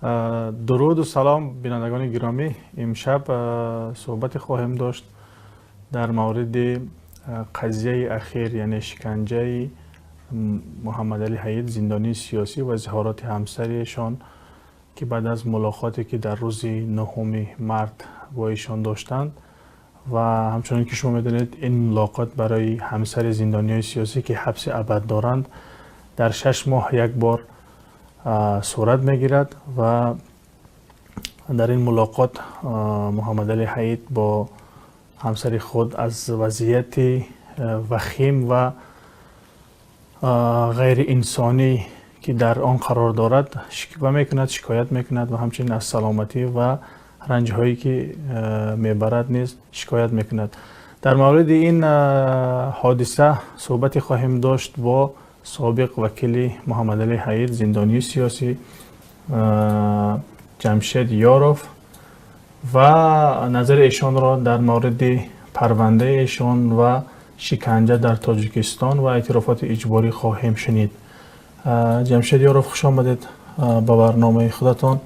Дуруду салом, бинандагони гиромӣ. Имшаб суҳбате хоҳем дошт дар мавриди қазияи ахир, яъне шиканҷаи Муҳаммадалӣ Ҳаид, зиндонии сиёсӣ, ва изҳороти ҳамсаришон, ки баъд аз мулоқоте, ки дар рӯзи 9 март бо эшон доштанд. Ва ҳамчунон ки шумо медонед, ин мулоқот барои ҳамсари зиндониҳои сиёсӣ, ки ҳабси абад доранд, дар 6 моҳ як бор сурат мегирад. Ва дар ин мулоқот Муҳаммадалӣ Ҳаид бо ҳамсари худ аз вазъияти вахим ва ғайриинсонӣ, ки дар он қарор дорад, шиква мекунад, шикоят мекунад ва ҳамчунин аз саломатӣ ва ранҷҳое, ки мебарад, низ шикоят мекунад. Дар мавриди ин ҳодиса суҳбате хоҳем дошт бо собиқ вакили Муҳаммадалӣ Ҳаид, зиндонии сиёсӣ, Ҷамшед Ёров, ва назари эшонро дар мавриди парвандаи эшон ва шиканҷа дар Тоҷикистон ва эътирофоти иҷборӣ хоҳем шунид. Ҷамшед Ёров, хуш омадед ба барномаи худатон,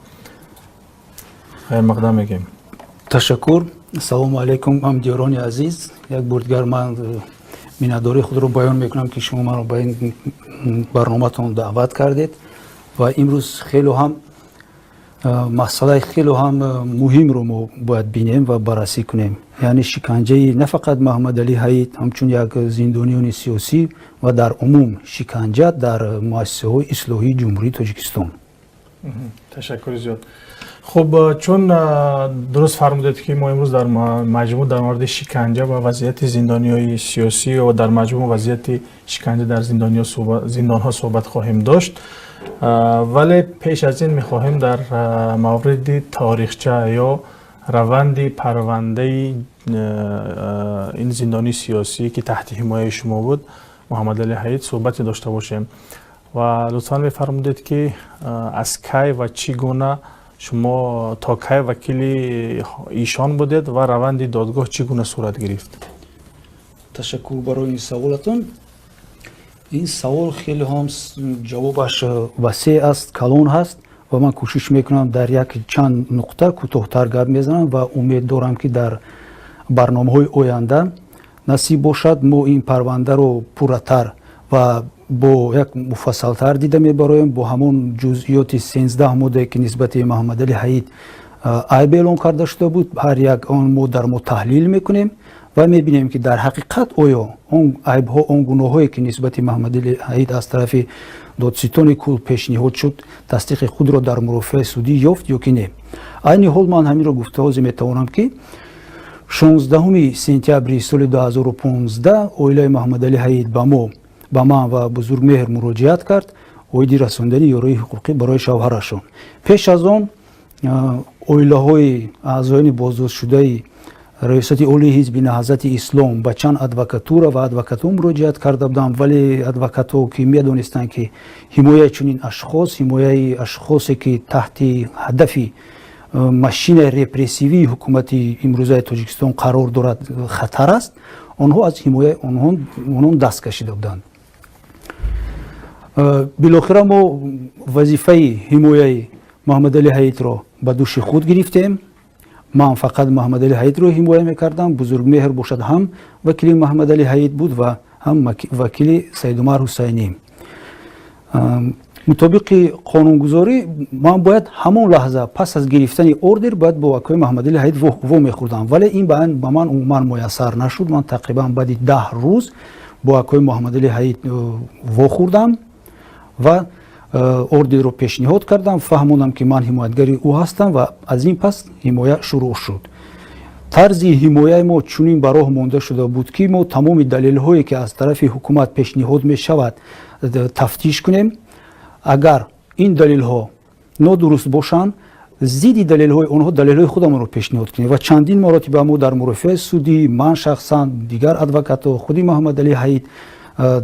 хайрмақдам мегӯем. Ташаккур. Ассалому алайкум, ҳамдиёрони азиз. Як бор дигар ман миннатдории худро баён мекунам, ки шумо маро ба ин барноматон даъват кардед ва имрӯз хело ҳам масъалаи хело ҳам муҳимро мо бояд бинем ва баррасӣ кунем, яъне шиканҷаи на фақат Маҳаммадалӣ Ҳаид ҳамчун як зиндониёни сиёсӣ ва дар умум шиканҷа дар муассисаҳои ислоҳии Ҷумҳурии Тоҷикистон. Ташаккури зиёд. Хуб, чун дуруст фармудед, ки мо имрӯз дар маҷмӯъ дар мавриди шиканҷа ва вазъияти зиндониҳои сиёсӣ ва дар маҷмӯъ вазъияти шиканҷа дар зиндонҳо суҳбат хоҳем дошт, вале пеш аз ин мехоҳем дар мавриди таърихча ё раванди парвандаи ин зиндонии сиёсӣ, ки таҳти ҳимояи шумо буд, Муҳаммадалӣ Ҳаид, суҳбате дошта бошем. Ва лутфан мефармудед, ки аз кай ва чӣ гуна шумо то кай вакили ишон будед ва раванди додгоҳ чӣ гуна сурат гирифт? Ташаккур барои ин саволатон. Ин савол хеле ҳам ҷавобаш васеъ аст, калон ҳаст ва ман кӯшиш мекунам, дар як чанд нуқта кӯтоҳтар гап мезанам ва умед дорам, ки дар барномаҳои оянда насиб бошад, мо ин парвандаро пурратар ва бо як муфассалтар дида мебароем, бо ҳамон ҷузъиёти 13 моддае, ки нисбати Маҳаммадали Ҳаид айб эълон карда шуда буд. Ҳар як он моддаро мо таҳлил мекунем ва мебинем, ки дар ҳақиқат оё он айбҳо, он гуноҳҳое, ки нисбати Маҳаммадали Ҳаид аз тарафи додситони кул пешниҳод шуд, тасдиқи худро дар мурофиаи судӣ ёфт ё ки не. Айни ҳол ман ҳаминро гуфта ҳозир метавонам, ки 16 сентябри соли 2015 оилаи Маҳаммадали Ҳаид ба мо, ба ман ва Бузургмеҳр муроҷиат кард оиди расондани ёрои ҳуқуқӣ барои шавҳарашон. Пеш аз он оилаҳои аъзоёни боздоштшудаи Раёсати Олии Ҳизби Наҳзати Ислом ба чанд адвокатура ва адвокатҳо муроҷиат карда буданд, вале адвокатҳо, ки медонистанд, ки ҳимояи чунин ашхос, ҳимояи ашхосе, ки таҳти ҳадафи машинаи репрессивии ҳукумати имрӯзаи Тоҷикистон қарор дорад, хатар аст, онҳо аз ҳимояи онон даст кашида буданд. Билохира мо вазифаи ҳимояи Муҳаммадали Ҳаидро ба дӯши худ гирифтем. Ман фақат Муҳаммадали Ҳаидро ҳимоя мекардам. Бузургмеҳр бошад, ҳам вакили Муҳаммадали Ҳаид буд ва ҳам вакили Саидумар Ҳусайнӣ. Мутобиқи қонунгузорӣ, ман бояд ҳамон лаҳза пас аз гирифтани ордер бояд бо акои Муҳаммадали Ҳаид во мехӯрдам, вале ин ба ман умуман муяссар нашуд. Ман тақрибан баъди 10 рӯз бо акои Муҳаммадали Ҳаид вохӯрдам ва ордерро пешниҳод кардам, фаҳмондам, ки ман ҳимоятгари ӯ ҳастам, ва аз ин пас ҳимоя шурӯъ шуд. Тарзи ҳимояи мо чунин ба роҳ монда шуда буд, ки мо тамоми далелҳое, ки аз тарафи ҳукумат пешниҳод мешавад, тафтиш кунем. Агар ин далелҳо нодуруст бошанд, зидди далелҳои онҳо далелҳои худамонро пешниҳод кунем. Ва чандин маротиба мо дар мурофиаи судӣ, ман шахсан, дигар адвокатҳо, худи Муҳаммадалӣ Ҳаид,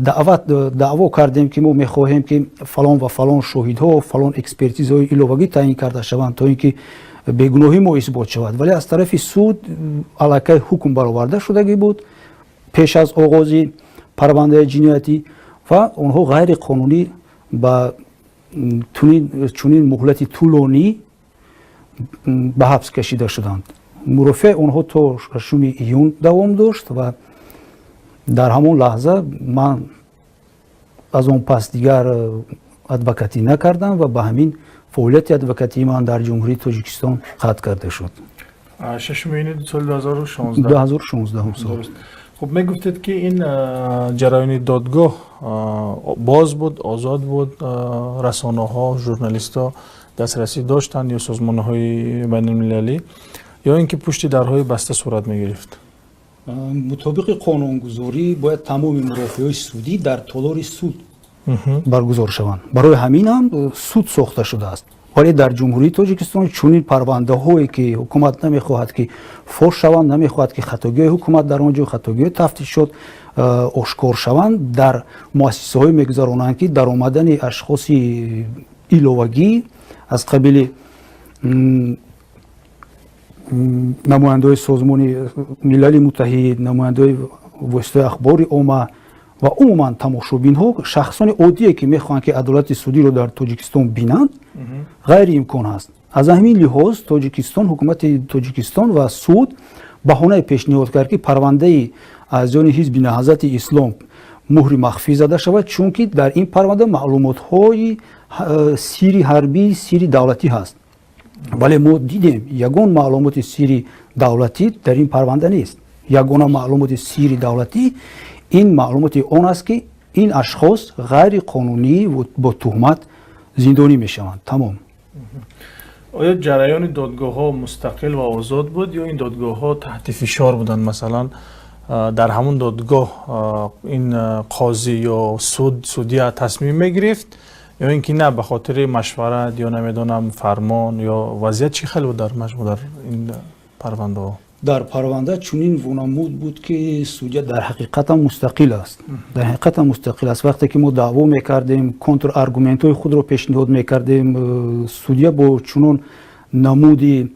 даъват даъво кардем, ки мо мехоҳем, ки фалон ва фалон шоҳидҳо, фалон экспертизаҳои иловагӣ таъин карда шаванд, то ин ки бегуноҳӣ мо исбот шавад. Вале аз тарафи суд аллакай ҳукм бароварда шудагӣ буд пеш аз оғози парвандаи ҷиноятӣ ва онҳо ғайриқонунӣ ба чунин муҳлати тӯлонӣ ба ҳабс кашида шуданд. Мурофиаи онҳо то 6 июн давом дошт ва дар ҳамон лаҳза ман аз он пас дигар адвокатӣ накардам ва ба ҳамин фаъолияти адвокатии ман дар Ҷумҳурии Тоҷикистон қатъ карда шуд. 6 июни соли 2016. 2016 сол. Хуб, мегуфтед, ки ин ҷараёни додгоҳ боз буд, озод буд, расонаҳо, журналистҳо дастрасӣ доштанд ё созмонҳои байналмилалӣ, ё ин ки пушти дарҳои баста сурат мегирифт? Мутобиқи қонунгузорӣ бояд тамоми мурофиаҳои судӣ дар толори суд баргузор шаванд. Барои ҳамин ҳам суд сохта шудааст. Вале дар Ҷумҳурии Тоҷикистон чунин парвандаҳое, ки ҳукумат намехоҳад, ки фош шаванд, намехоҳад, ки хатогиҳои ҳукумат дар он ҷо, хатогиҳои тафтишот ошкор шаванд, дар муассисаҳое мегузаронанд, ки даромадани ашхоси иловагӣ аз қабили намояндаҳои Созмони Милали Муттаҳид, намояндаҳои воситаҳои ахбори омма ва умуман тамошобинҳо, шахсони оддие, ки мехоҳанд, ки адолати судиро дар Тоҷикистон бинанд, ғайриимкон ҳаст. Аз ҳамин лиҳоз Тоҷикистон, ҳукумати Тоҷикистон ва суд баҳонае пешниҳод кард, ки парвандаи аъзоёни Ҳизби Наҳзати Ислом муҳри махфӣ зада шавад, чунки дар ин парванда маълумотҳои сири ҳарбӣ, сири давлатӣ ҳаст. Вале мо дидем, ягон маълумоти сири давлатӣ дар ин парванда нест. Ягона маълумоти сири давлатӣ ин маълумоти он аст, ки ин ашхос ғайриқонунӣ бо туҳмат зиндонӣ мешаванд, тамом. Оё ҷараёни додгоҳҳо мустақил ва озод буд ё ин додгоҳҳо таҳти фишор буданд? Масалан, дар ҳамон додгоҳ ин қозӣ ё суд, судья тасмим мегирифт ё ин ки на, ба хотири машварат ё, намедонам, фармон, ё вазъият чӣ хел буд дар маҷмӯъ дар ин парвандаҳо? Дар парванда чунин вонамуд буд, ки судья дар ҳақиқатам мустақил аст, дар ҳақиқатам мустақил аст. Вақте ки мо даъво мекардем, контраргументҳои худро пешниҳод мекардем, судья бо чунон намуди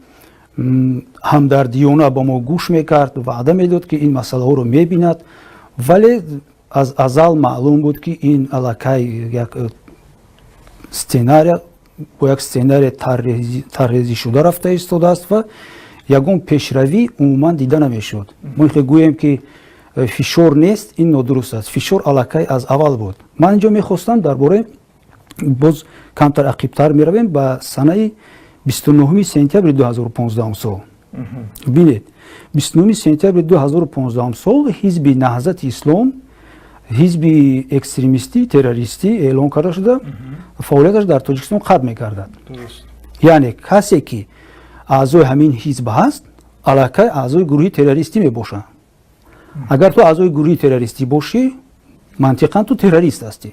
ҳамдардиёна ба мо гӯш мекард, ваъда медод, ки ин масъалаҳоро мебинад. Вале аз азал маълум буд, ки ин аллакай як сценария, бо як сценария тарҳрезӣ шуда рафта истодааст ва ягон пешравӣ умуман дида намешуд. Мо ихе гӯем, ки фишор нест, ин нодуруст аст. Фишор аллакай аз аввал буд. Ман инҷо мехостам дар бораи, боз камтар ақибтар меравем, ба санаи 29 сентябри 2015 сол. Бинед, 29 сентябри 2015 сол Ҳизби Наҳзати Ислом ҳизби экстремистӣ, террористӣ эълон карда шуда, фаъолияташ дар Тоҷикистон қатъ мегардад. Яъне касе, ки аъзои ҳамин ҳизб ҳаст, аллакай аъзои гурӯҳи террористӣ мебошад. Агар ту аъзои гурӯҳи террористӣ бошӣ, мантиқан ту террорист ҳастӣ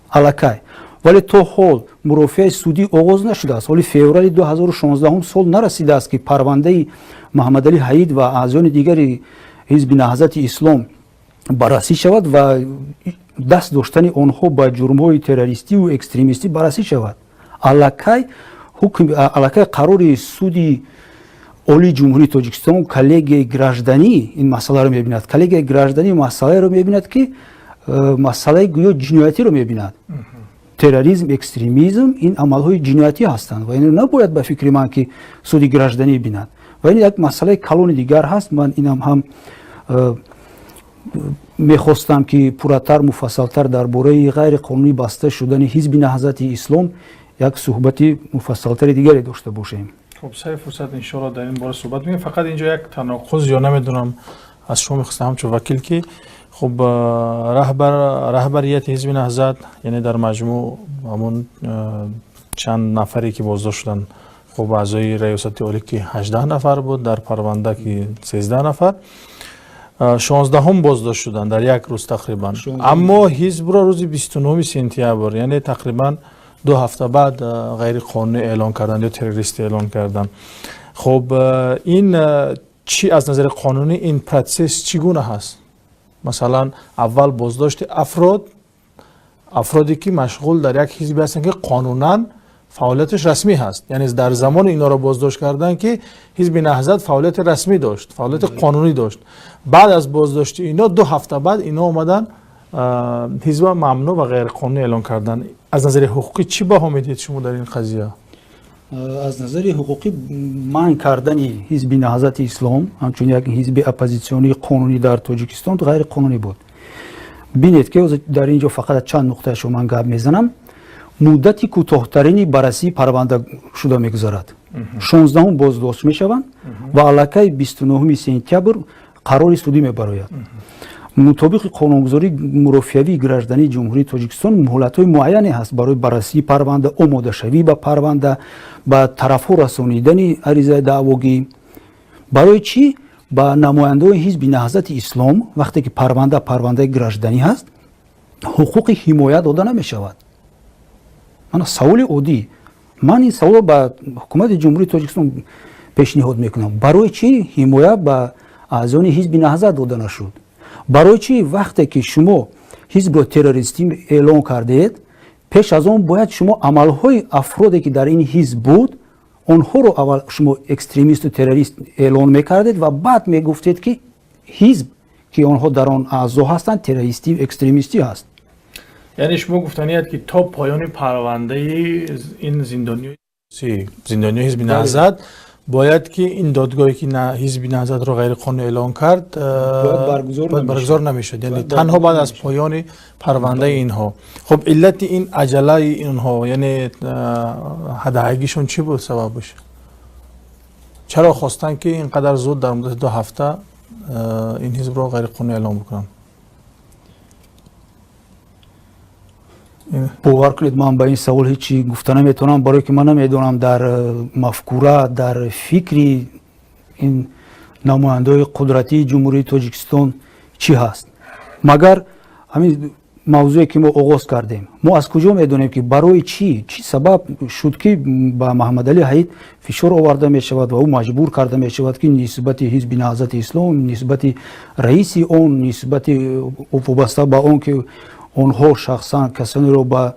аллакай. Вале то ҳол мурофиаи судӣ оғоз нашудааст. Ҳоли феврали 2016 сол нарасидааст, ки парвандаи Муҳаммадалӣ Ҳаид ва аъзоёни дигари Ҳизби Наҳзати Ислом баррасӣ шавад ва даст доштани онҳо ба ҷурмҳои террористиву экстремистӣ баррасӣ шавад. Аллакай ҳукм, аллакай қарори Суди Олии Ҷумҳурии Тоҷикистон, коллегияи гражданӣ ин масъаларо мебинад. Коллегияи гражданӣ масъалаеро мебинад, ки масъалаи гӯё ҷиноятиро мебинад. Терроризм, экстремизм ин амалҳои ҷиноятӣ ҳастанд ва инро набояд, ба фикри ман, ки суди гражданӣ бинад. Ва ин як масъалаи калони дигар ҳаст. Ман инам ҳам мехостам, ки пурратар, муфассалтар дар бораи ғайриқонунӣ баста шудани Ҳизби Наҳзати Ислом як суҳбати муфассалтари дигаре дошта бошем. Хуб, сари фурсат, иншоалло, дар ин бора суҳбат мекунем. Фақат инҷо як таноқуз ё намедонам, аз шумо мехостам ҳамчун вакил, ки хуб, раҳбарияти Ҳизби Наҳзат, яъне дар маҷмӯъ ҳамон чанд нафаре, ки боздошт шуданд, хуб, аъзои раёсати олӣ, ки 18 нафар буд, дар парванда ки 13 нафар, 16-ҳум боздошт шуданд дар як рӯз тақрибан. Аммо ҳизбро рӯзи 29 сентябр, яъне тақрибан 2 ҳафта баъд, ғайриқонунӣ эълон карданд ё террористӣ эълон карданд. Хуб, ин чӣ, аз назари қонунӣ ин процесс чӣ гуна ҳаст? Масалан, аввал боздошти афрод, афроде ки машғул дар як ҳизбе ҳастанд, ки қонунан фаъолияташ расмӣ ҳаст, яъне дар замони инҳоро боздошт карданд, ки Ҳизби Наҳзат фаъолияти расмӣ дошт, фаъолияти қонунӣ дошт. Баъд аз боздошти ино 2 ҳафта баъд ино омаданд. ҳизб мамнӯъ ва ғайриқонунӣ эълон карданд. Аз назари ҳуқуқӣ чӣ баҳо медиҳед шумо дар ин қазия? Аз назари ҳуқуқӣ манъ кардани ҳизби Наҳзати Ислом ҳамчун як ҳизби оппозитсионии қонунӣ дар Тоҷикистон ғайриқонунӣ буд. Бинед, ки дар ин ҷо фақат чанд нуқтаашро ман гап мезанам. Муддати кӯтоҳтарини баррасии парванда шуда мегузарад. 16-ум боздошт мешаванд ва аллакай 29 сентябр қарори судӣ мебарояд. Мутобиқи қонунгузории мурофиавии граждании Ҷумҳурии Тоҷикистон муҳлатҳои муайяне ҳаст барои баррасии парванда, омодашавӣ ба парванда, ба тарафҳо расонидани аризаи даъвогӣ. Барои чӣ ба намояндаҳои ҳизби Наҳзати Ислом, вақте ки парванда парвандаи гражданӣ ҳаст, ҳуқуқи ҳимоя дода намешавад? Мана саволи оддӣ. Ман ин саволро ба ҳукумати Ҷумҳурии Тоҷикистон пешниҳод мекунам: барои чӣ ҳимоя ба аъзони ҳизби Наҳзат дода нашуд? Барои чӣ, вақте ки шумо ҳизбро террористӣ эълон кардед, пеш аз он бояд шумо амалҳои афроде, ки дар ин ҳизб буд, онҳоро аввал шумо экстремисту террорист эълон мекардед ва баъд мегуфтед, ки ҳизб, ки онҳо дар он аъзо ҳастанд, террористӣ, экстремистӣ ҳаст? Яъне шумо гуфтаният, ки то поёни парвандаи ин зиндониёи ҳизби Наҳзат бояд ки ин додгоҳе, ки ҳизби Наҳзатро ғайриқонунӣ эълон кард, баргузор намешуд, яъне танҳо баъд аз поёни парвандаи инҳо. Хуб, иллати ин аҷалаи инҳо, яъне ҳадаҳагишон чӣ буд? Сабабш, чаро хостанд, ки ин қадар зуд, дар муддати 2 ҳафта ин ҳизбро ғайриқонунӣ эълон бикунанд? Бовар кунед, ман ба ин савол ҳечи гуфта наметавонам, барое ки ман намедонам, дар мафкура, дар фикри ин намояндаҳои қудратии Ҷумҳурии Тоҷикистон чӣ ҳаст. Магар ҳамин мавзӯе, ки мо оғоз кардем: мо аз куҷо медонем, ки барои чӣ, чӣ сабаб шуд, ки ба Маҳаммадалӣ Ҳаид фишор оварда мешавад ва ӯ маҷбур карда мешавад, ки нисбати ҳизби Наҳзати Ислом, нисбати раиси он, нисбати вобаста ба он ки онҳо шахсан касонеро ба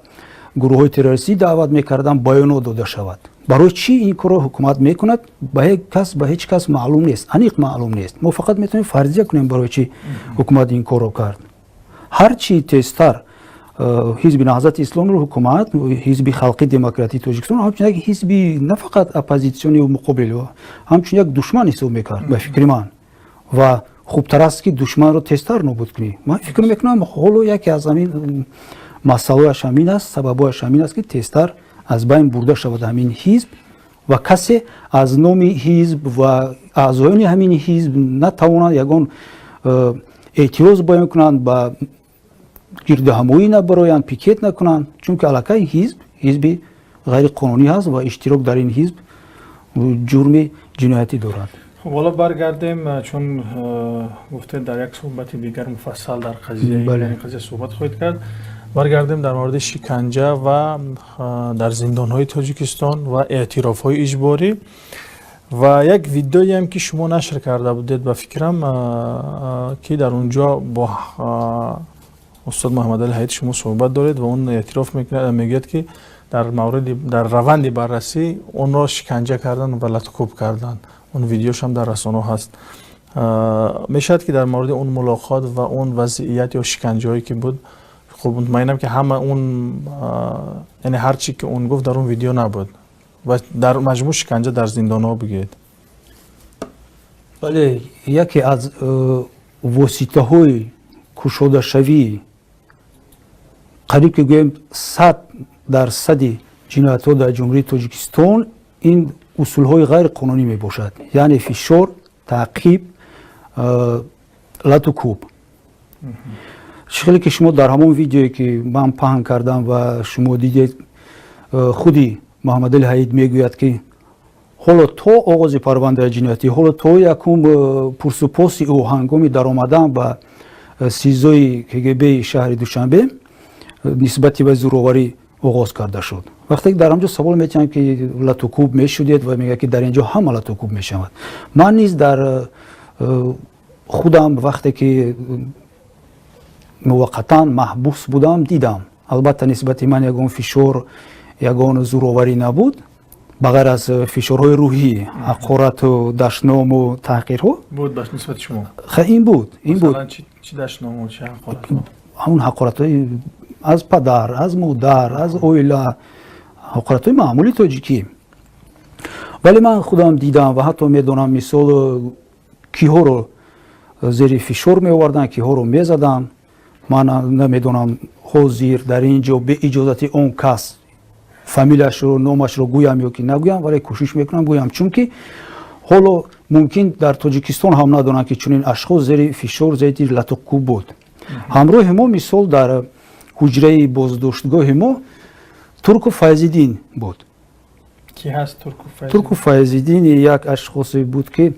гурӯҳҳои террористӣ даъват мекарданд, баёнот дода шавад? Барои чӣ ин корро ҳукумат мекунад, ба ҳеҷ кас маълум нест, аниқ маълум нест. Мо фақат метавонем фарзия кунем, барои чӣ ҳукумат ин корро кард. Ҳарчи тезтар ҳизби Наҳзати Исломро ҳукумат, ҳизби Халқи Демократии Тоҷикистон ҳамчун як ҳизби на фақат оппозитсионию муқобил, ҳамчун як душман ҳисоб мекард, ба фикри ман. Ва хубтар аст, ки душманро тезтар нобуд кунӣ. Ман фикр мекунам, ҳоло яке аз ҳамин масъалааш ҳамин аст, сабабҳояш ҳамин аст, ки тезтар аз байн бурда шавад ҳамин ҳизб ва касе аз номи ҳизб ва аъзоёни ҳамин ҳизб натавонанд ягон эътироз баён кунанд, ба гирдиҳамоӣ набароянд, пикет накунанд, чунки аллакай ҳизб ҳизби ғайриқонунӣ ҳаст ва иштирок дар ин ҳизб ҷурми ҷиноятӣ дорад. Хуб, ҳоло баргардем, чун гуфтед, дар як суҳбати дигар муфассал дар қазия суҳбат хоҳед кард. Баргардем дар мавриди шиканҷа ва дар зиндонҳои Тоҷикистон ва эътирофҳои иҷборӣ ва як видеоем, ки шумо нашр карда будед, ба фикрам, ки дар он ҷо бо устод Муҳаммадали Ҳаид шумо суҳбат доред ва он эътироф мекунад, мегӯяд, ки дар мавриди дар раванди баррасӣ онро шиканҷа кардан ва латукӯб кардан. Он видеошам дар расонаҳо ҳаст. Мешавад, ки дар мавриди он мулоқот ва он вазъият ё шиканҷаҳое, ки буд? Хуб, мутмаинам, ки ҳама он, яъне ҳар чи ки он гуфт, дар он видео набуд, ва дар маҷмӯъ шиканҷа дар зиндонҳо бигӯед. Бале, яке аз воситаҳои кушодашавии қариб ки гӯем 100%-и ҷиноятҳо дар Ҷумҳурии Тоҷикистон ин усулҳои ғайриқонунӣ мебошад, яъне фишор, таъқиб, лату кӯб. Чӣ хеле ки шумо дар ҳамон видеое, ки ман паҳн кардам ва шумо дидед, худи Муҳаммадали Ҳаид мегӯяд, ки ҳоло то оғози парвандаи ҷиноятӣ, ҳоло то якум пурсупоси ӯ ҳангоми даромадан ба СИЗОи КГБи шаҳри Душанбе нисбати вай зӯроварӣ оғоз карда шуд. Вақте ки дар ҳамҷо савол метиҳанд, ки латукӯб мешудед, ва мегӯяд, ки дар ин ҷо ҳама латукӯб мешавад. Ман низ дар худам, вақте ки муваққатан маҳбус будам, дидам. Албатта, нисбати ман ягон фишор, ягон зӯроварӣ набуд, ба ғайр аз фишорҳои рӯҳӣ, ҳақорату дашному таҳқирҳо. Буд нисбати шумо? Ин буд, ин буд. Чӣ дашному, чӣ ҳақорат? Ҳамун ҳақоратҳои аз падар, аз модар, аз оила, ҳақоратҳои маъмули тоҷикӣ. Вале ман худам дидам ва ҳатто медонам, мисол, киҳоро зери фишор меоварданд, киҳоро мезаданд. Ман намедонам, ҳозир дар ин ҷо бе иҷозати он кас фамилияшро, номашро гӯям ё ки нагӯям, вале кӯшиш мекунам гӯям, чунки ҳоло мумкин дар Тоҷикистон ҳам надонанд, ки чунин ашхос зери фишор, зери латукӯб буд. Ҳамроҳи мо, мисол, дар ҳуҷраи боздоштгоҳи мо Турку Файзиддин буд. Ки ҳаст Турку? Турку Файзиддин як ашхосе буд, ки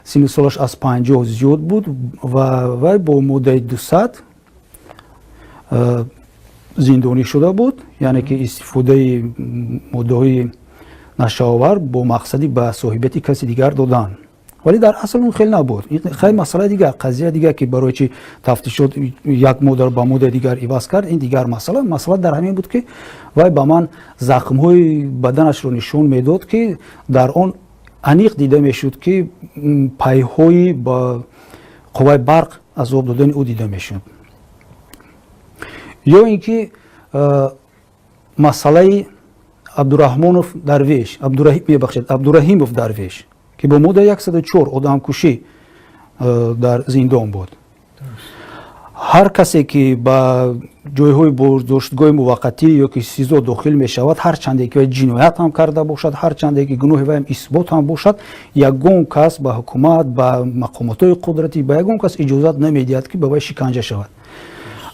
синну солаш аз 50 зиёд буд ва вай бо моддаи 200 зиндонӣ шуда буд, яъне ки истифодаи моддаҳои нашаовар бо мақсади ба соҳибияти каси дигар додан. Вале дар асл он хел набуд. Хай, масъалаи дигар, қазия дигар, ки барои чи тафтишот як моддаро ба моддаи дигар иваз кард, ин дигар масъала. Масъала дар ҳамин буд, ки вай ба ман захмҳои баданашро нишон медод, ки дар он аниқ дида мешуд, ки пайҳои ба қувваи барқ азоб додани ӯ дида мешуд. Ё ин ки масъалаи Абдураҳмонов Дарвеш, мебахшед, Абдураҳимов Дарвеш, ки бо моддаи 104 одамкушӣ дар зиндон буд. Ҳар касе ки ба ҷойҳои боздоштгоҳи муваққатӣ ё ки СИЗО дохил мешавад, ҳар чанде ки вай ҷиноят ҳам карда бошад, ҳар чанде ки гуноҳи вайам исбот ҳам бошад, ягон кас ба ҳукумат, ба мақомотҳои қудратӣ, ба ягон кас иҷозат намедиҳад, ки ба вай шиканҷа шавад.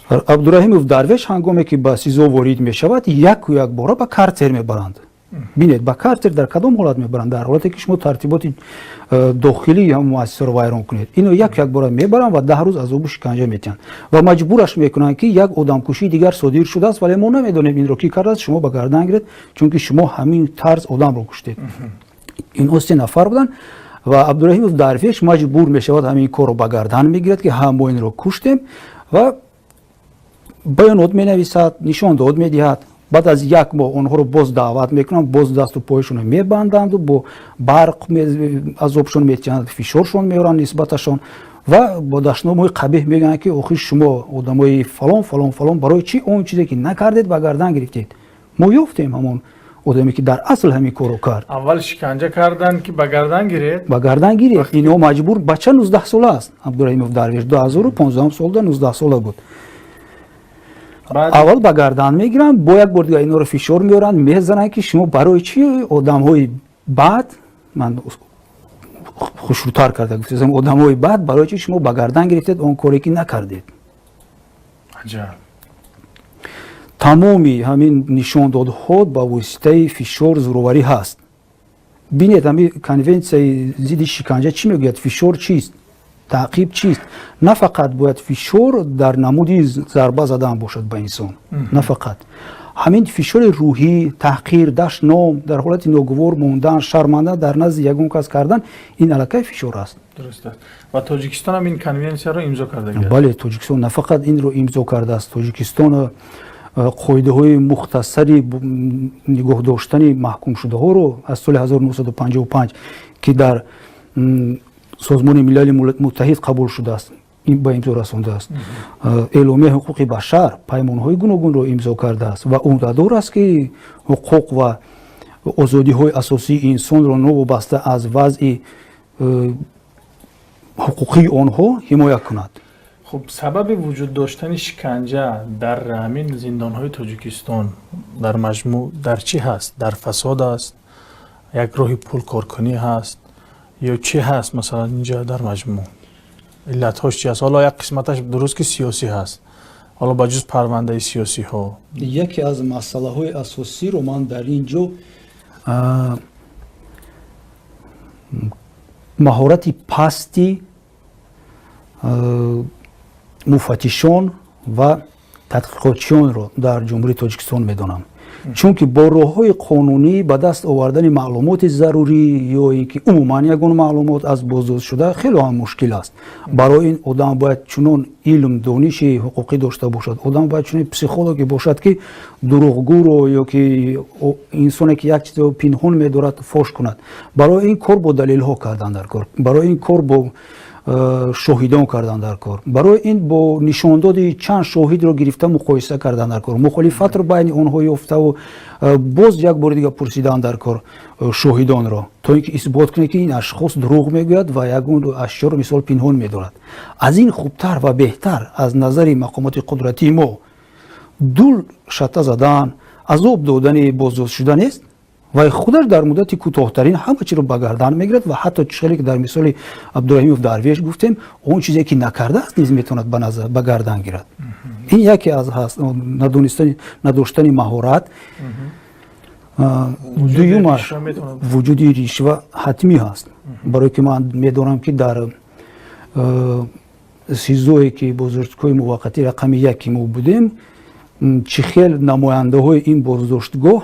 Абдураҳимов Дарвеш ҳангоме ки ба СИЗО ворид мешавад, яку якбора ба карцер мебаранд. Бинед, ба карцер дар кадом ҳолат мебаранд? Дар ҳолате ки шумо тартиботи дохилии ҳам муассисаро вайрон кунед. Ино як якбора мебаранд ва 10 рӯз азобу шиканҷа метиҳанд ва маҷбураш мекунанд, ки як одамкушии дигар содир шудааст, вале мо намедонем инро кӣ кардааст, шумо ба гардан гиред, чунки шумо ҳамин тарз одамро куштед. Инҳо се нафар буданд ва Абдураҳимов Дарвеш маҷбур мешавад, ҳамин корро ба гардан мегирад, ки ҳа, мо инро куштем, ва баёнот менависад, нишондод медиҳад. Баъд аз як моҳ онҳоро боз даъват мекунанд, боз дасту поёшонро мебанданду бо барқ азобшон метиҳанд, фишоршон меоранд нисбаташон ва бо дашномҳои қабеҳ мегӯянд, ки охир шумо одамои фалон, фалон, фалон, барои чӣ он чизе ки накардед, ба гардан гирифтед? Мо ёфтем ҳамон одаме, ки дар асл ҳамин корро кард. Аввал шиканҷа карданд, ки ба гардан гиред. Ба гардан гиред. Инҳо маҷбур, бача 19 сола аст, Абдураҳимов Дарвеш 2015 солда 19 сола буд. Аввал ба гардан мегиранд, бо як бор дигар инҳоро фишор меоранд, мезананд, ки шумо барои чӣ, одамҳои бад, ман хушрӯтар карда гуфтам, одамҳои бад, барои чӣ шумо ба гардан гирифтед он коре ки накардед? Тамоми ҳамин нишондодҳо ба воситаи фишор, зӯроварӣ ҳаст. Бинед, ҳамин конвенсияи зидди шиканҷа чӣ мегӯяд? Фишор чист? Таъқиб чист? На фақат бояд фишор дар намуди зарба задан бошад ба инсон, на фақат ҳамин фишори рӯҳӣ, таҳқир, дашном, дар ҳолати ногувор мондан, шарманда дар назди ягон кас кардан, ин аллакай фишор аст. Дуруст аст. Ва Тоҷикистон ҳам ин конвенсияро имзо карда? Бале, Тоҷикистон на фақат инро имзо кардааст, Тоҷикистон қоидаҳои мухтасари нигоҳ доштани маҳкумшудаҳоро аз соли 1955, ки дар Созмони Милали Муттаҳид қабул шудааст, ба имзо расондааст. Эъломияи ҳуқуқи башар, паймонҳои гуногунро имзо кардааст ва ӯҳдадор аст, ки ҳуқуқ ва озодиҳои асосии инсонро новобаста аз вазъи ҳуқуқии онҳо ҳимоя кунад. Хуб, сабаби вуҷуд доштани шиканҷа дар ҳамин зиндонҳои Тоҷикистон дар маҷмӯъ дар чӣ ҳаст? Дар фасод аст, як роҳи пулкоркунӣ ҳаст ё чӣ ҳаст? Масалан, инҷа дар маҷмӯъ иллатҳош чи аст? Ҳоло як қисматаш дуруст, ки сиёсӣ ҳаст, ҳоло ба ҷуз парвандаи сиёсиҳо. Яке аз масъалаҳои асосиро ман дар ин ҷо маҳорати пасти муфаттишон ва тадқиқотчиёнро дар Ҷумҳурии Тоҷикистон медонам, чунки бо роҳҳои қонунӣ ба даст овардани маълумоти зарурӣ ё ин ки умуман ягон маълумот аз боздоштшуда хеле ҳам мушкил аст. Барои ин одам бояд чунон илм, дониши ҳуқуқӣ дошта бошад, одам бояд чунин психологе бошад, ки дурӯғгӯро ё ки инсоне ки як чизро пинҳон медорад, фош кунад. Барои ин кор бо далелҳо кардан дар кор, барои ин кор бо Шоҳидон кардан дар кор. Барои ин бо нишондоди чанд шоҳидро гирифта муқоиса кардан дар кор, мухолифатро байни онҳо ёфтаву боз як бори дига пурсидан дар кор шоҳидонро, то ин ки исбот кунед, ки ин ашхос дурӯғ мегӯяд ва ягон ашёро, мисол, пинҳон медорад. Аз ин хубтар ва беҳтар аз назари мақомоти қудратии мо дул шата задан, азоб додани боздоштшуда нест. Вай худаш дар муддати кӯтоҳтарин ҳама чиро ба гардан мегирад ва ҳатто чӣ ки дар мисоли Абдураҳимов Дарвеш гуфтем, он чизе ки накардааст низ метавонад ба гардан гирад. Ин яке аз ҳаст надонистани, надоштани маҳорат. Дуюмаш, вуҷуди ришва ҳатмӣ ҳаст, барое ки ман медонам, ки дар СИЗОе ки боздоштгоҳи муваққатии рақами яки мо будем, чӣ хел намояндаҳои ин боздоштгоҳ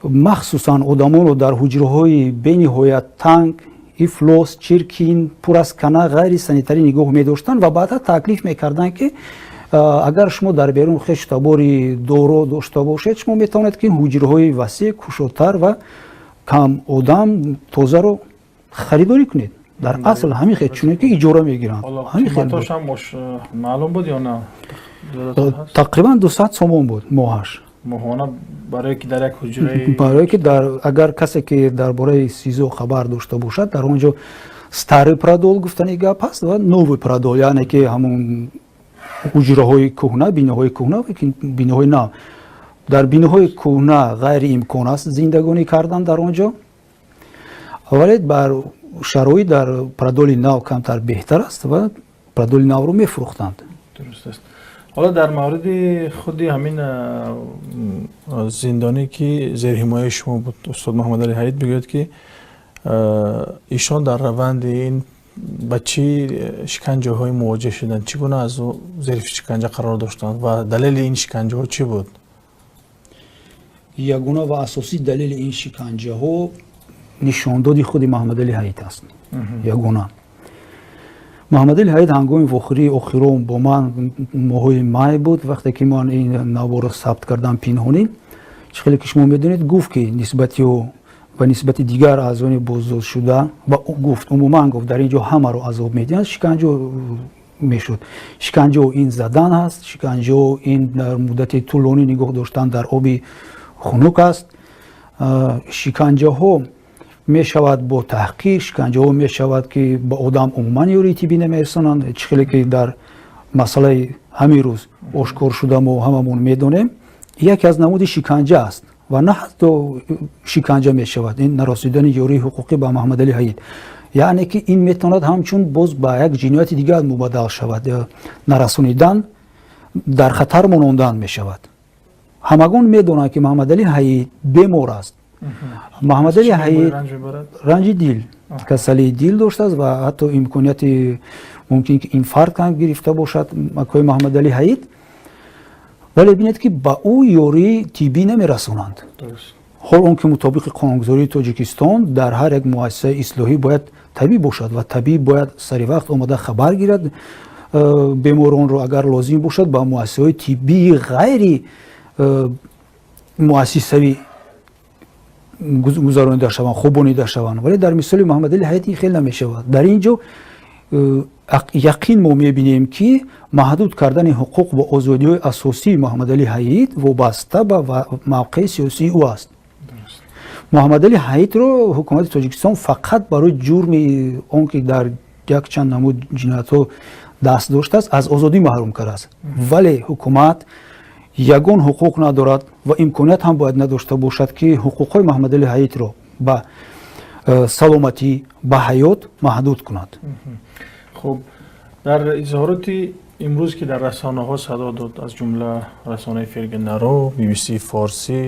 махсусан одамонро дар ҳуҷраҳои бениҳоят танг, ифлос, чиркин, пур аз кана, ғайри санитарӣ нигоҳ медоштанд ва баъдҳа таклиф мекарданд, ки агар шумо дар берун хешу табори доро дошта бошед, шумо метавонед, ки ҳуҷраҳои васеъ, кушодтар ва кам одам, тозаро харидорӣ кунед. Дар асл ҳамин хел, чуне ки иҷора мегиранд. Маълум буд ё на? Тақрибан 200 сомон буд моҳаш. Моҳона, барое ки дар як ҳуҷраи Барое ки дар, агар касе ки дар бораи СИЗО хабар дошта бошад, дар он ҷо старый продол гуфтани гап ҳаст ва новый продол, яъне ки ҳамон ҳуҷраҳои кӯҳна, биноҳои кӯҳна ва биноҳои нав. Дар биноҳои кӯҳна ғайриимкон аст зиндагонӣ кардан дар он ҷо, вале бар шароит дар продоли нав камтар беҳтар аст ва продоли навро мефурӯхтанд. Дуруст аст. Ҳоло дар мавриди худи ҳамин зиндонӣ, ки зерҳимояи шумо буд, устод Муҳаммадалӣ Ҳаид, бигӯяд, ки ишон дар раванди ин ба чӣ шиканҷаҳое мувоҷеҳ шуданд, чӣ гуна аз ӯ зери шиканҷа қарор доштанд ва далели ин шиканҷаҳо чӣ буд? Ягона ва асосӣ далели ин шиканҷаҳо нишондоди худи Муҳаммадалӣ Ҳаид аст. Ягона Муҳаммадалӣ Ҳаид ҳангоми вохӯрии охирон бо ман моҳои май буд, вақте ки ман ин наворо сабт кардам пинҳонӣ, чӣ хеле ки шумо медонед, гуфт, ки нисбати ӯ ва нисбати дигар аъзони боздоштшуда ва гуфт, умуман гуфт, дар ин ҷо ҳамаро азоб медиҳанд, шиканҷо мешуд. Шиканҷо ин задан аст, шиканҷо ин дар муддати тӯлонӣ нигоҳ доштан дар оби хунук аст, шиканҷаҳо мешавад бо таҳқир, шиканҷаҳо мешавад, ки ба одам умуман ёрии тиббӣ намерасонанд, чӣ хеле ки дар масъалаи ҳамин рӯз ошкор шуда, мо ҳамамон медонем, яке аз намуди шиканҷа аст. Ва на ҳатто шиканҷа мешавад ин нарасидани ёрии ҳуқуқӣ ба Муҳаммадалӣ Ҳаид, яъне ки ин метавонад ҳамчун боз ба як ҷинояти дигар мубаддал шавад, нарасонидан, дар хатар монондан мешавад. Ҳамагон медонанд, ки Муҳаммадалӣ Ҳаид бемор аст. Муҳаммадалӣ Ҳаид ранҷи дил, касалии дил доштааст ва ҳатто имконияти мумкин ки инфаркт ҳам гирифта бошад акои Муҳаммадалӣ Ҳаид, вале бинед, ки ба ӯ ёрии тиббӣ намерасонанд, ҳол он ки мутобиқи қонунгузории Тоҷикистон дар ҳар як муассисаи ислоҳӣ бояд табиб бошад ва табиб бояд сари вақт омада хабар гирад беморонро, агар лозим бошад, ба муассисаҳои тиббии ғайри муассисавӣ гузаронида шаванд, хубонида шаванд. Вале дар мисоли Муҳаммадалӣ Ҳаид ин хел намешавад. Дар ин ҷо яқин мо мебинем, ки маҳдуд кардани ҳуқуқ ва озодиҳои асосии Муҳаммадалӣ Ҳаид вобаста ба мавқеи сиёсии ӯ аст. Муҳаммадалӣ Ҳаидро ҳукумати Тоҷикистон фақат барои ҷурми он ки дар якчанд намуд ҷиноятҳо даст доштааст, аз озодӣ маҳрум кардааст, вале ҳукумат ягон ҳуқуқ надорад ва имконият ҳам бояд надошта бошад, ки ҳуқуқҳои Муҳаммадалӣ Ҳаидро ба саломатӣ, ба ҳаёт маҳдуд кунад. Хуб, дар изҳороти имрӯз, ки дар расонаҳо садо дод, аз ҷумла расонаи Фиргинаро, BBC Форсӣ,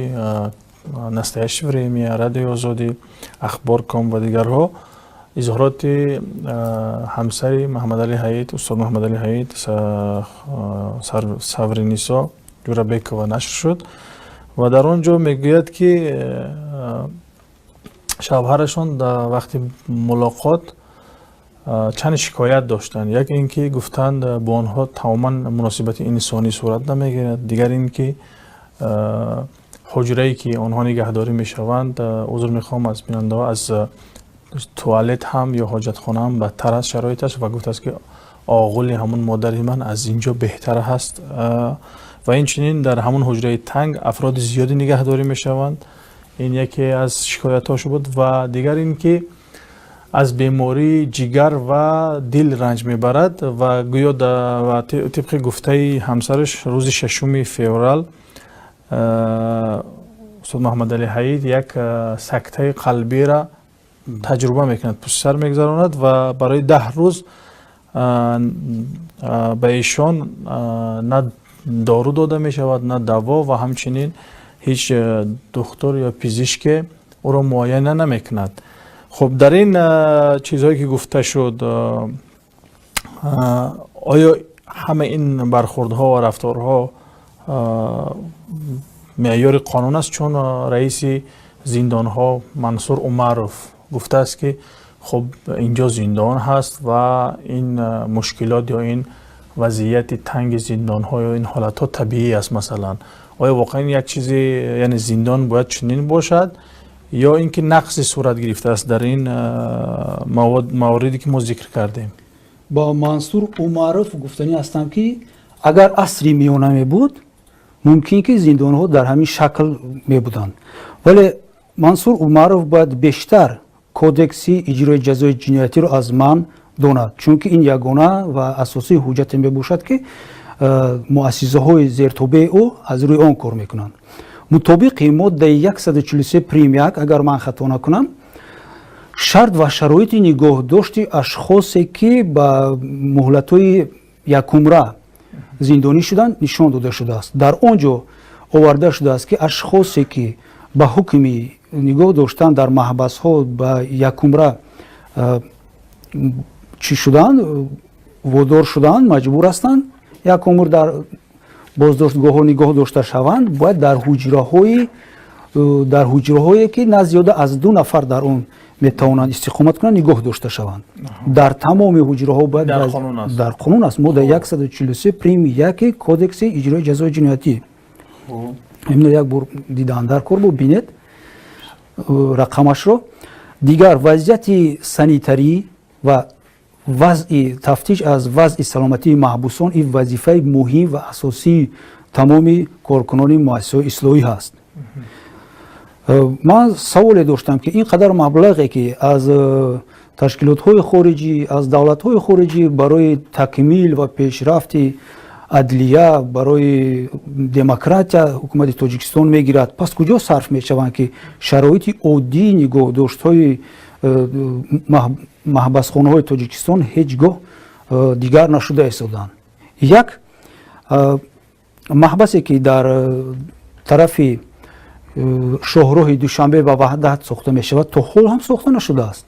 Настоящее время, Радиои Озодӣ, Ахбор ком ва дигарҳо, изҳороти ҳамсари Муҳаммадалӣ Ҳаид, устод Муҳаммадалӣ Ҳаид, Савринисо Ҷурабекова нашр шуд ва дар он ҷо мегӯяд, ки шавҳарашон дар вақти мулоқот чанд шикоят доштанд. Як ин ки гуфтанд, бо онҳо тамоман муносибати инсонӣ сурат намегирад, дигар ин ки ҳуҷрае ки онҳо нигаҳдорӣ мешаванд, узр мехоҳам аз бинандаҳо, аз Туалет ҳам ё ҳоҷатхона ҳам бадтар аст шароиташ ва гуфтааст, ки оғули ҳамун модари ман аз ин ҷо беҳтар ҳаст. Ва инчунин дар ҳамун ҳуҷраи танг афроди зиёде нигаҳдорӣ мешаванд. Ин яке аз шикоятҳош буд ва дигар ин ки аз бемории ҷигар ва дил ранҷ мебарад ва гӯё тибқи гуфтаи ҳамсараш, рӯзи 6 феврал устод Муҳаммадалӣ Ҳаид як сактаи қалбиро таҷруба мекунад, пушти сар мегузаронад ва барои 10 рӯз ба эшон на дору дода мешавад, на даво ва ҳамчунин ҳеҷ духтур ё пизишке ӯро муояна намекунад. Хуб, дар ин чизҳое ки гуфта шуд, оё ҳама ин бархурдҳо ва рафторҳо меъёри қонун аст? Чун раиси зиндонҳо Мансур Умаров гуфтааст, ки хуб, инҷо зиндон ҳаст ва ин мушкилот ё ин вазъияти танги зиндонҳо ё ин ҳолатҳо табиӣ аст. Масалан, оё воқеан як чизи, яъне зиндон бояд чунин бошад ё ин ки нақсе сурат гирифтааст дар ин мавриде, ки мо зикр кардем? Ба Мансур Умаров гуфтанӣ ҳастам, ки агар асри миёна мебуд, мумкин ки зиндонҳо дар ҳамин шакл мебуданд, вале Мансур Умаров бояд бештар Кодекси иҷрои ҷазои ҷиноятиро аз ман донад, чунки ин ягона ва асосии ҳуҷҷате мебошад, ки муассисаҳои зертобеи ӯ аз рӯи он кор мекунанд. Мутобиқи моддаи 143 прим 1, агар ман хато накунам, шарт ва шароити нигоҳдошти ашхосе, ки ба муҳлатҳои якумра зиндонӣ шуданд, нишон дода шудааст. Дар он ҷо оварда шудааст, ки ашхосе, ки ба ҳукми нигоҳ доштан дар маҳбасҳо ба якумра чӣ шуданд, водор шуданд, маҷбур ҳастанд як умр дар боздоштгоҳҳо нигоҳ дошта шаванд, бояд дар ҳуҷраҳое, ки на зиёда аз ду нафар дар он метавонанд истиқомат кунанд, нигоҳ дошта шаванд. Дар тамоми ҳуҷраҳо бояд Дар Дар қонун аст, модда 143 прим 1 Кодекси иҷрои ҷазои ҷиноятӣ. Имно як бор дидан дар кор бубинед рақамашро. Дигар вазъияти санитарӣ ва вазъи тафтиш аз вазъи саломатии маҳбусон ин вазифаи муҳим ва асосии тамоми коркунони муассисаҳои ислоҳӣ ҳаст. Ман саволе доштам, ки ин қадар маблағе, ки аз ташкилотҳои хориҷӣ, аз давлатҳои хориҷӣ барои такмил ва пешрафти адлия, барои демократия ҳукумати Тоҷикистон мегирад, пас куҷо сарф мешаванд, ки шароити оддии нигоҳдоштҳои маҳбасхонаҳои Тоҷикистон ҳеҷ гоҳ дигар нашуда истоданд? Як маҳбасе, ки дар тарафи шоҳроҳи Душанбе ба Ваҳдат сохта мешавад, то ҳол ҳам сохта нашудааст.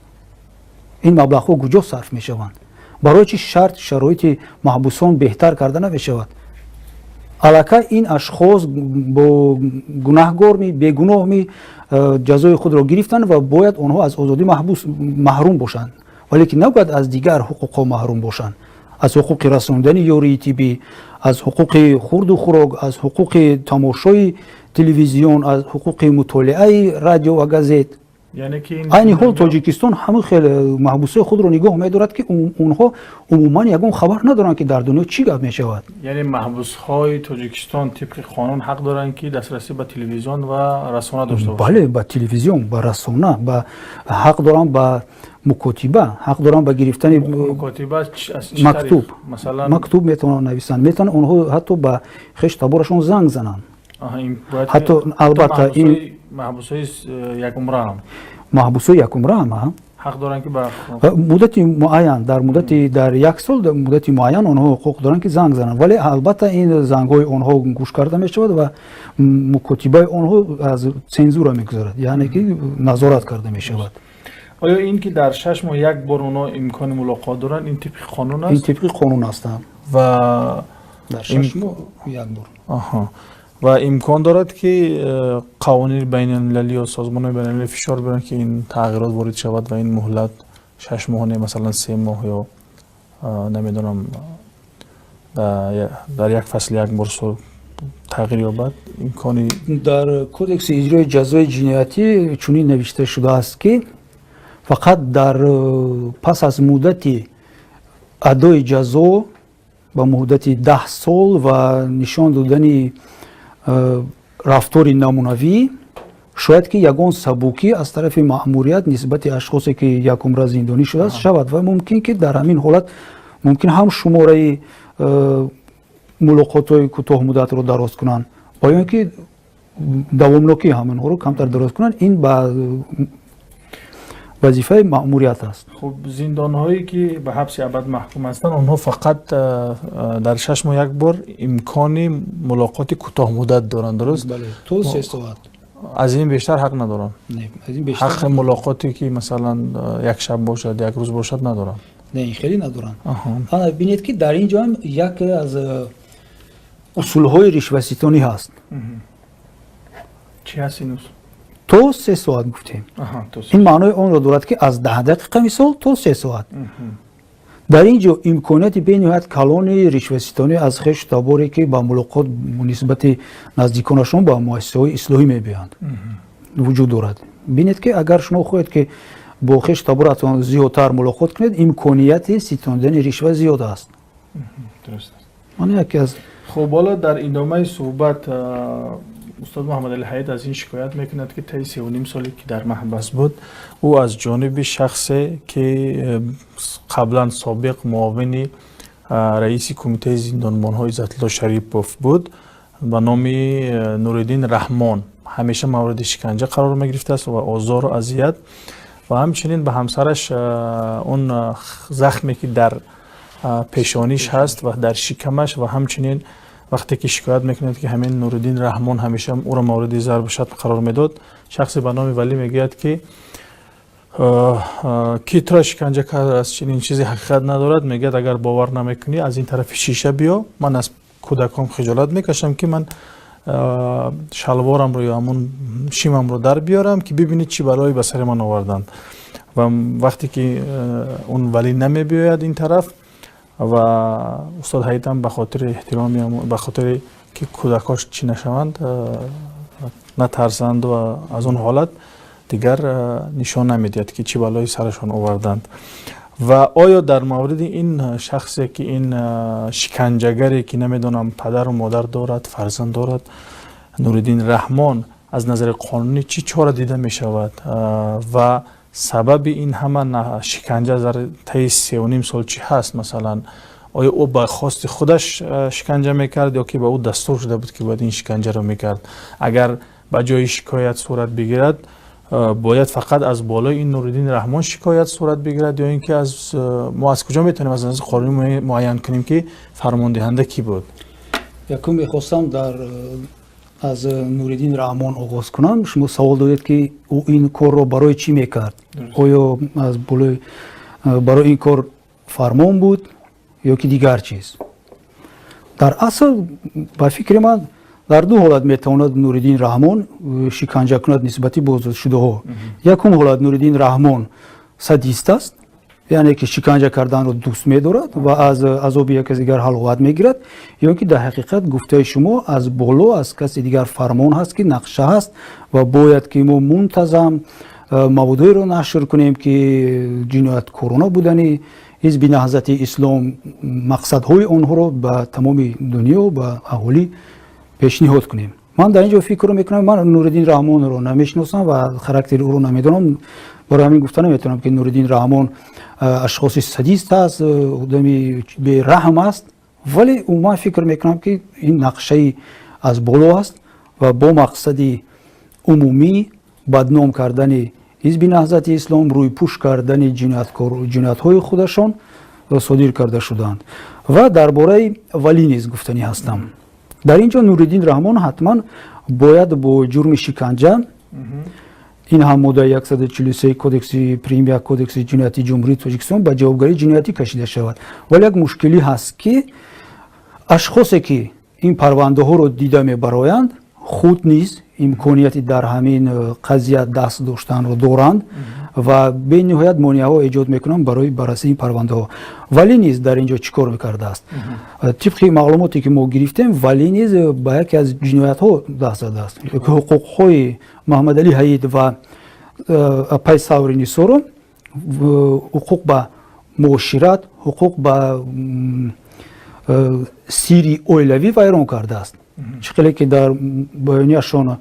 Ин маблағҳо куҷо сарф мешаванд? Барои чи шарт шароити маҳбусон беҳтар карда намешавад? Аллакай ин ашхос бо гунаҳгорми, бегуноҳми, ҷазои худро гирифтанд ва бояд онҳо аз озодӣ маҳрум бошанд, вале ки набояд аз дигар ҳуқуқҳо маҳрум бошанд: аз ҳуқуқи расондани ёрии тиббӣ, аз ҳуқуқи хурду хӯрок, аз ҳуқуқи тамошои телевизион, аз ҳуқуқи мутолиаи радио ва газет. Айни ҳол Тоҷикистон ҳамин хел маҳбусои худро нигоҳ медорад, ки онҳо умуман ягон хабар надоранд, ки дар дунё чӣ гап мешавад. Яъне маҳбусҳои Тоҷикистон тибқи қонун ҳақ доранд, ки дастрасӣ ба телевизион ва расона дошта бошанд? Бале, ба телевизион, ба расона, ба ҳақ доранд, ба мукотиба ҳақ доранд, ба гирифтани мактуб. Мактуб метавонанд нависанд, метавонанд онҳо ҳатто ба хеш таборашон занг зананд. Ҳатто, албатта, ин Маҳбусҳои якумраам? Маҳбусҳои якумраам. Ҳақ доранд, ки ба Муддати муайян, дар муддати дар як сол, муддати муайян онҳо ҳуқуқ доранд, ки занг зананд, вале, албатта, ин зангҳои онҳо гӯш карда мешавад ва мукотибаи онҳо аз цензура мегузарад, яъне ки назорат карда мешавад. Оё ин ки дар 6 моҳ як бор онҳо имкони мулоқот доранд, ин тибқи қонун аст? Ин тибқи қонун аст. Ва Дар 6 моҳ як бор. Ва имкон дорад, ки қавонини байналмилалӣ ё созмонҳои байналмилалӣ фишор биёранд, ки ин тағйирот ворид шавад ва ин муҳлат 6 моҳ не, масалан, 3 моҳ ё намедонам, дар як фасл як бор тағйир ёбад? Имкони Дар Кодекси иҷрои ҷазои ҷиноятӣ чунин навишта шудааст, ки Фақат дар пас аз муддати адои ҷазо ба муддати 10 сол ва нишон додани рафтори намунавӣ шояд ки ягон сабукӣ аз тарафи маъмурият нисбати ашхосе, ки якумра зиндонӣ шудааст, шавад. Ва мумкин ки дар ҳамин ҳолат мумкин ҳам шумораи мулоқотҳои кӯтоҳмуддатро дароз кунанд ва ё ин ки давомнокии ҳаминҳоро камтар дароз кунанд. Ин ба вазифаи маъмурият аст. Хуб, зиндонҳое, ки ба ҳабси абад маҳкум ҳастанд, онҳо фақат дар 6 моҳ як бор имкони мулоқоти кӯтоҳмуддат доранд, дуруст? То 3 соат. Аз ин бештар ҳақ надоранд? Ҳаққи мулоқоте, ки масалан, як шаб бошад, як рӯз бошад, надоранд? Не, ин хеле надоранд. Ана бинед, ки дар ин ҷо ҳам яке аз усулҳои ришваситонӣ ҳаст. Чӣ ҳаст ин усул? То 3 соат гуфтем. Ин маънои онро дорад, ки аз 10 дақиқа, мисол, то 3 соат. Дар ин ҷо имконияти бениҳоят калони ришваситонӣ аз хешу таборе, ки ба мулоқот нисбати наздиконашон ба муассисаҳои ислоҳӣ мебиёянд, вуҷуд дорад. Бинед, ки агар шумо хоҳед, ки бо хешу таборатон зиёдтар мулоқот кунед, имконияти ситондани ришва зиёд аст. Ман яке аз Хуб, ҳоло дар идомаи суҳбат устод Муҳаммадали Ҳаид аз ин шикоят мекунад, ки таи 3,5 соле, ки дар маҳбас буд, ӯ аз ҷониби шахсе, ки қаблан собиқ муовини раиси кумитаи зиндонбонҳо Иззатулло Шарипов буд, ба номи Нуриддин Раҳмон, ҳамеша мавриди шиканҷа қарор мегирифтааст ва озору азият. Ва ҳамчунин ба ҳамсараш он захме, ки дар пешониш ҳаст ва дар шикамаш. Ва ҳамчунин вақте ки шикоят мекунад, ки ҳамин Нуриддин Раҳмон ҳамеша ӯро мавриди зарбу шатм қарор медод, шахсе ба номи Валӣ мегӯяд, ки туро шиканҷа кардааст, чунин чизе ҳақиқат надорад. Мегӯяд: «Агар бовар намекунӣ, аз ин тарафи шиша биё. Ман аз кӯдаком хиҷолат мекашам, ки ман шалворамро ё ҳамун шимамро дар биёрам, ки бибинӣ чӣ балое ба сари ман оварданд». Ва вақте ки он Валӣ намебиёяд ин тараф ва устод Ҳаитам ба хотири эҳтироми, ба хотире ки кӯдакош чӣ нашаванд, натарсанд ва аз он ҳолат, дигар нишон намедиҳад, ки чӣ балои сарашон оварданд. Ва оё дар мавриди ин шахсе, ки ин шиканҷагаре, ки намедонам, падару модар дорад, фарзанд дорад, Нуриддин Раҳмон, аз назари қонунӣ чӣ чора дида мешавад ва сабаби ин ҳама шиканҷа дар таи 3,5 сол чӣ ҳаст? Масалан, оё ӯ ба хости худаш шиканҷа мекард ё ки ба ӯ дастур шуда буд, ки бояд ин шиканҷаро мекард? Агар ба ҷои шикоят сурат бигирад, бояд фақат аз болои ин Нуриддин Раҳмон шикоят сурат бигирад ё ин ки аз мо аз куҷо метавонем аз назари қонунӣ муайян кунем, ки фармондиҳанда кӣ буд? Якум, мехостам дар аз Нуриддин Раҳмон оғоз кунам. Шумо савол додед, ки ӯ ин корро барои чӣ мекард, оё аз болои барои ин кор фармон буд ё ки дигар чиз. Дар асл, ба фикри ман, дар ду ҳолат метавонад Нуриддин Раҳмон шиканҷа кунад нисбати боздоштшудаҳо. Якум ҳолат: Нуриддин Раҳмон садист аст, яъне ки шиканҷа карданро дӯст медорад ва аз азоби як каси дигар ҳаловат мегирад, ё ки дар ҳақиқат, гуфтаи шумо, аз боло, аз каси дигар фармон ҳаст, ки нақша ҳаст ва бояд ки мо мунтазам маводҳоеро нашр кунем, ки ҷинояткорона будани Ҳизби Наҳзати Ислом, мақсадҳои онҳоро ба тамоми дунё, ба аҳолӣ пешниҳод кунем. Ман дар ин ҷо фикр мекунам, ман Нуриддин Раҳмонро намешиносам ва характери ӯро намедонам, барои ҳамин гуфта наметавонам, ки Нуриддин Раҳмон ашхоси садист аст, одами бераҳм аст. Вале умуман фикр мекунам, ки ин нақшаи аз боло аст ва бо мақсади умумӣ бадном кардани Ҳизби Наҳзати Ислом, рӯйпӯш кардани ҷиноятҳои худашон содир карда шудаанд. Ва дар бораи Валӣ низ гуфтанӣ ҳастам. Дар ин ҷо Нуриддин Раҳмон ҳатман бояд бо ҷурми шиканҷа, ин ҳам моддаи 143 кодекси прим 1 Кодекси ҷиноятии Ҷумҳурии Тоҷикистон, ба ҷавобгарии ҷиноятӣ кашида шавад. Вале як мушкилӣ ҳаст, ки ашхосе, ки ин парвандаҳоро дида мебароянд, худ низ имконияти дар ҳамин қазия даст доштанро доранд ва бениҳоят монеаҳо эҷод мекунанд барои баррасии ин парвандаҳо. Валӣ низ дар ин ҷо чӣ кор мекардааст? Тибқи маълумоте, ки мо гирифтем, Валӣ низ ба яке аз ҷиноятҳо даст задааст, ҳуқуқҳои Маҳаммадалӣ Ҳаид ва апай Саври Нисоро. Ҳуқуқ ба муошират, ҳуқуқ ба сирри оилавӣ вайрон кардааст. Чӣ хеле ки дар баёнияшон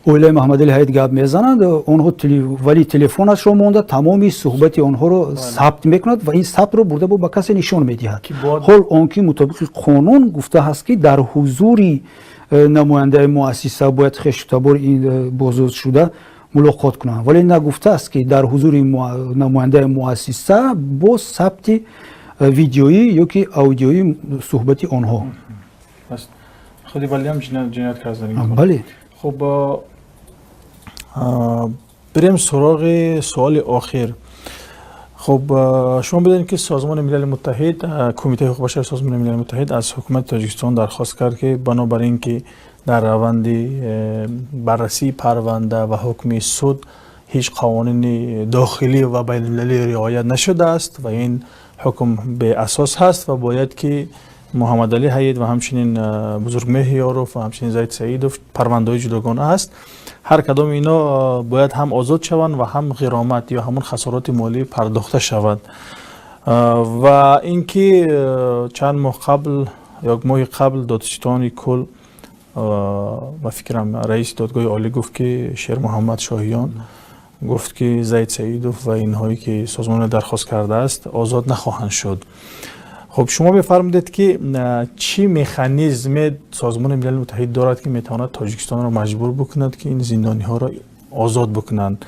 оилаи Маҳаммадали Ҳаид гап мезананд, онҳо вали телефонашро монда, тамоми суҳбати онҳоро сабт мекунад ва ин сабтро бурда ба касе нишон медиҳад. Ҳол он ки мутобиқи қонун гуфта ҳаст, ки дар ҳузури намояндаи муассиса бояд хешу табори ин боздоштшуда мулоқот кунанд, вале нагуфтааст, ки дар ҳузури намояндаи муассиса бо сабти видеоӣ ё ки аудиоӣ суҳбати онҳо. Худи валиам ҷиноят кардан. Бале. Хуб, бирем суроғи суоли охир. Хуб, шумо бидонед, ки Созмони Милали Муттаҳид, Кумитаи ҳуқуқи башари Созмони Милали Муттаҳид аз ҳукумати Тоҷикистон дархост кард, ки бинобар ин ки дар раванди баррасии парванда ва ҳукми суд ҳеҷ қавонини дохилӣ ва байналмилалӣ риоят нашудааст ва ин ҳукм беасос ҳаст ва бояд ки Муҳаммадалӣ Ҳаид ва ҳамчунин Бузургмеҳр Ёров ва ҳамчунин Зайд Саидов, парвандаҳои ҷудогона ҳаст, ҳар кадоми ино бояд ҳам озод шаванд ва ҳам ғиромат ё ҳамон хасороти молӣ пардохта шавад. Ва ин ки чанд моҳ қабл, як моҳи қабл, додситони кул, ба фикрам, раиси Додгоҳи Олӣ гуфт, ки Шермуҳаммад Шоҳиён гуфт, ки Зайд Саидов ва инҳое ки созмон дархост кардааст, озод нахоҳанд шуд. Хуб, шумо мефармудед, ки чӣ механизме Созмони Милали Муттаҳид дорад, ки метавонад Тоҷикистонро маҷбур бикунад, ки ин зиндониҳоро озод бикунанд?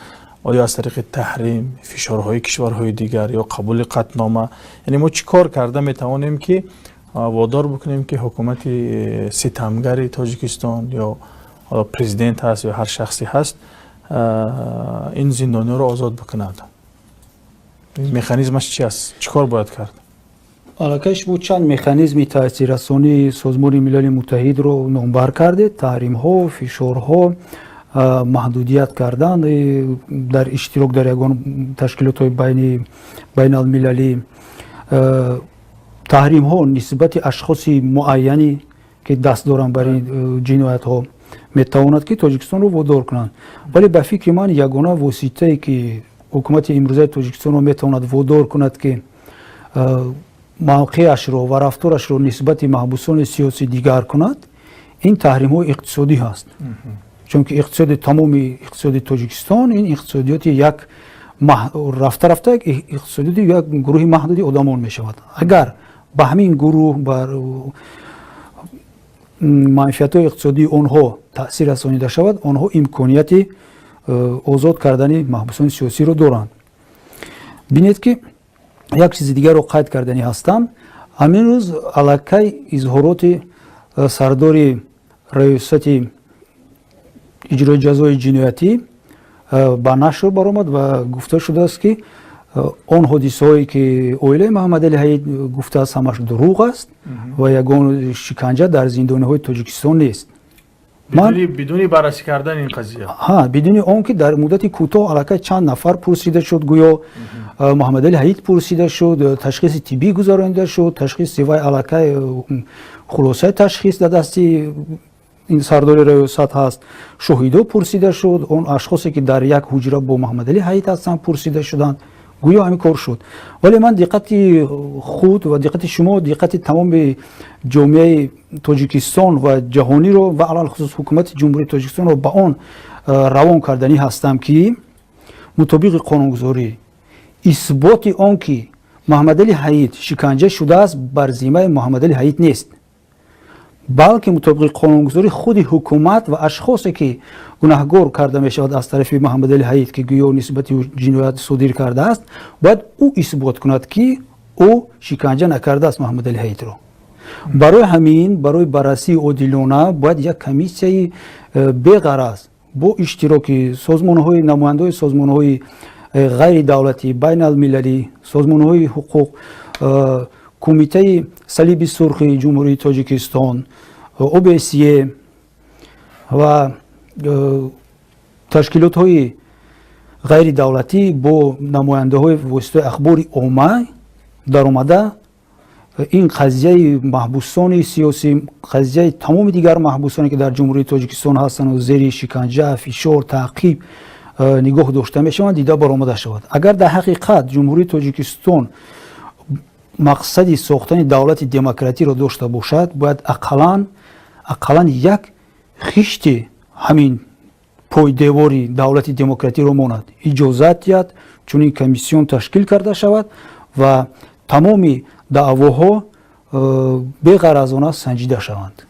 Оё аз тариқи таҳрим, фишорҳои кишварҳои дигар ё қабули қатънома? Яъне мо чӣ кор карда метавонем, ки водор бикунем, ки ҳукумати ситамгари Тоҷикистон ё президент ҳаст ё ҳар шахсе ҳаст, ин зиндониҳоро озод бикунад? Механизмаш чи аст? Чӣ кор бояд кард? Аллакай шумо чанд механизми таъсиррасонии Созмони Милали Муттаҳидро номбар кардед: таҳримҳо, фишорҳо, маҳдудият кардан дар иштирок дар ягон ташкилотҳои байналмилалӣ, таҳримҳо нисбати ашхоси муайяне, ки даст доранд бар ин ҷиноятҳо, метавонад, ки Тоҷикистонро водор кунанд. Вале ба фикри ман, ягона воситае, ки ҳукумати имрӯзаи Тоҷикистонро метавонад водор кунад, ки мавқеашро ва рафторашро нисбати маҳбусони сиёсӣ дигар кунад, ин таҳримҳои иқтисодӣ ҳаст, чунки иқтисоди, тамоми иқтисоди Тоҷикистон ин иқтисодиёти як рафта рафта иқтисодиёти як гурӯҳи маҳдуди одамон мешавад. Агар ба ҳамин гурӯҳ, бар манфиатҳои иқтисодии онҳо таъсир расонида шавад, онҳо имконияти озод кардани маҳбусони сиёсиро доранд. Бинед, ки як чизи дигарро қайд карданӣ ҳастам. Ҳамин рӯз аллакай изҳороти сардори Раёсати иҷрои ҷазои ҷиноятӣ ба нашр баромад ва гуфта шудааст, ки он ҳодисаҳое, ки оилаи Маҳаммадали Ҳаид гуфтааст, ҳамаш дурӯғ аст ва ягон шиканҷа дар зиндониҳои Тоҷикистон нест. Бидуни баррасӣ кардани ин қазия. Ҳа, бидуни он ки дар муддати кӯтоҳ аллакай чанд нафар пурсида шуд, гӯё Муҳаммадали Ҳаид пурсида шуд, ташхиси тиббӣ гузаронида шуд, ташхиси вай аллакай, хулосаи ташхис дар дасти ин сардори раёсат ҳаст, шоҳидо пурсида шуд, он ашхосе, ки дар як ҳуҷра бо Муҳаммадали Ҳаид ҳастанд, пурсида шуданд. Гӯё ҳамин кор шуд. Вале ман диққати худ ва диққати шумо, диққати тамоми ҷомеаи Тоҷикистон ва ҷаҳониро ва алалхусус ҳукумати Ҷумҳурии Тоҷикистонро ба он равон карданӣ ҳастам, ки мутобиқи қонунгузорӣ исботи он ки Муҳаммадали Ҳаид шиканҷа шудааст, бар зиммаи Муҳаммадали Ҳаид нест, балки мутобиқи қонунгузорӣ худи ҳукумат ва ашхосе, ки гунаҳгор карда мешавад аз тарафи Муҳаммадали Ҳаид, ки гӯё нисбати ӯ ҷиноят содир кардааст, бояд ӯ исбот кунад, ки ӯ шиканҷа накардааст Муҳаммадали Ҳаидро. Барои ҳамин, барои баррасии одилона бояд як комиссияи беғараз бо иштироки созмонҳои, намояндаҳои созмонҳои ғайридавлатӣ, байналмилалӣ, созмонҳои ҳуқуқ, Кумитаи Салиби Сурхи Ҷумҳурии Тоҷикистон, ОБСЕ ва ташкилотҳои ғайридавлатӣ бо намояндаҳои воситаи ахбори омма даромада, ин қазияи маҳбусони сиёсӣ, қазияи тамоми дигар маҳбусоне, ки дар Ҷумҳурии Тоҷикистон ҳастанд, зери шиканҷа, фишор, таъқиб. нигоҳ дошта мешаванд, дида баромада шавад. Агар дар ҳақиқат Ҷумҳурии Тоҷикистон мақсади сохтани давлати демократиро дошта бошад, бояд ақаллан як хишти ҳамин пойдевори давлати демократиро монад, иҷозат диҳад чунин комиссион ташкил карда шавад ва тамоми даъвоҳо беғаразона санҷида шаванд.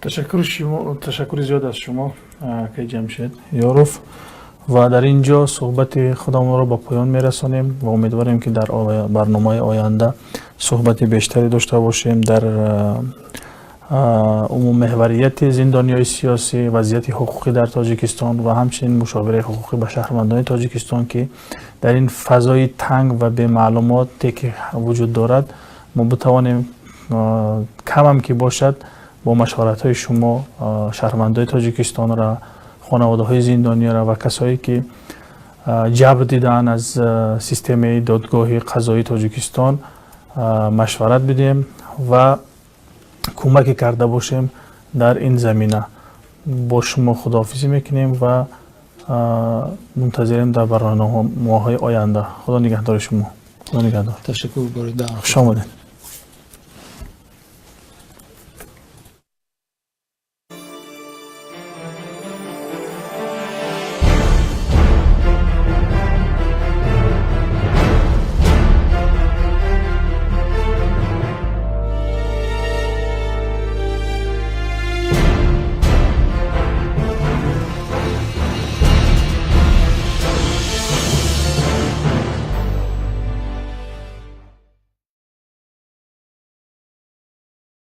Ташаккури зиёд аз шумо, акаи Ҷамшед Ёров. Ва дар ин ҷо суҳбати худамонро ба поён мерасонем ва умедворем, ки дар барномаи оянда суҳбати бештаре дошта бошем дар умуммеҳварияти зиндониҳои сиёсӣ, вазъияти ҳуқуқӣ дар Тоҷикистон ва ҳамчунин мушовираи ҳуқуқӣ ба шаҳрвандони Тоҷикистон, ки дар ин фазои танг ва бемаълумоте, ки вуҷуд дорад, мо битавонем камам ки бошад бо машваратҳои шумо шаҳрвандои Тоҷикистонро, хонаводаҳои зиндониро ва касое, ки ҷабр дидаанд аз системаи додгоҳи қазоии Тоҷикистон, машварат бидиҳем ва кӯмаке карда бошем дар ин замина. Бо шумо худоҳофизӣ мекунем ва мунтазирем дар барномаҳои оянда. Худо нигаҳдори шумо, худо нигаҳдор. Ташаккур барои даъват. Хуш омадед.